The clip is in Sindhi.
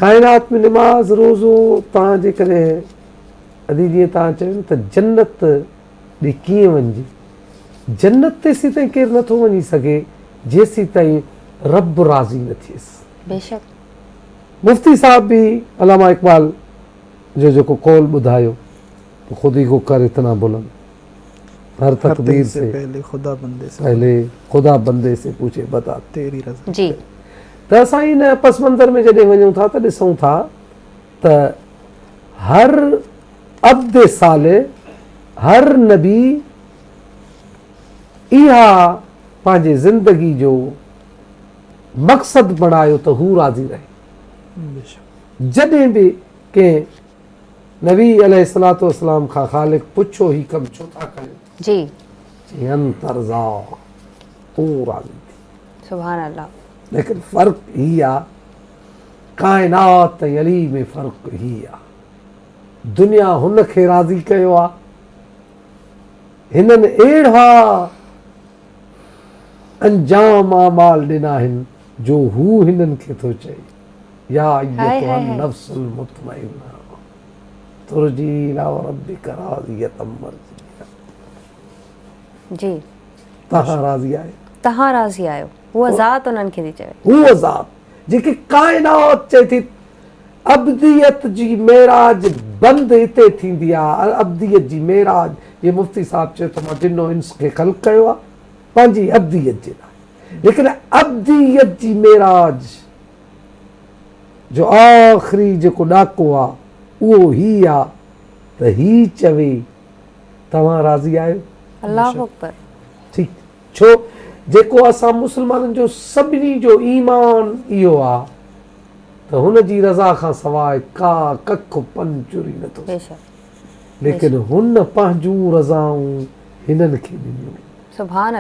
ڪائنات ۾ نماز روزو توهان جيڪڏهن ادي جيئن توهان چيو نه ته جنت ڏي ڪيئن وڃجي؟ جنت تيسيتائين ڪير نه ٿو وڃي سگهي جيسيتائين رب راضي نه ٿئيس. بيشڪ. مفتي صاحب به علامه اقبال جو جيڪو قول ٻڌايو ته خودي ڪو ڪر اتنا بلند هر تقدير سي پهلي خدا بندي سي پهلي خدا بندي سي پوڇي بتا تيري رضا. جي. ته اسان ان پس منظر ۾ جڏهن وڃون ٿا ته ڏسون ٿا ته هر عبد صالح هر نبي اها پنهنجي زندگي جو مقصد بڻايو ته هو راضي رهي. جڏهن به ڪنهن نبي عليه الصلوة والسلام کان خالق پڇيو هي ڪم ڇو ٿا ڪيو؟ جي. چيائين ان ترضيٰ تون راضي ٿي. سبحان الله. ليڪن فرق هي آ ڪائنات ۽ علي ۾ فرق هي آ دنيا هن کي راضي ڪيو آ هنن اهڙا انجام اعمال ڏنا آهن جو هو هنن کي ٿو چئي يا ايتها النفس المطمئنه ترجي الي ربک راضية مرضية. جي. تهان راضي آهيو. تهان راضي آهيو. هوء ذات انهن کي ٿي چوي. هوء ذات جيڪي ڪائنات چئي ٿي عبديت جي معراج بند اتي ٿيندي آ عبديت جي معراج جيئن مفتي صاحب چيو ته مان جن و انس کي خلق ڪيو آ پنهنجي عبديت جي لاء ليڪن عبديت جي معراج جو آخري جيڪو ڏاڪو آ اهو هي آ ته هي چوي توهان راضي آهيو؟ الله اڪبر. ٺيڪ ڇو جيڪو اسان مسلمانن جو سڀني جو ايمان اهو آ ته هن جي رضا کان سواء ڪا ڪک پن چري نه ٿو سگهي ليڪن هن پنهنجون رضائون هنن کي ڏنيون. سبحان الله.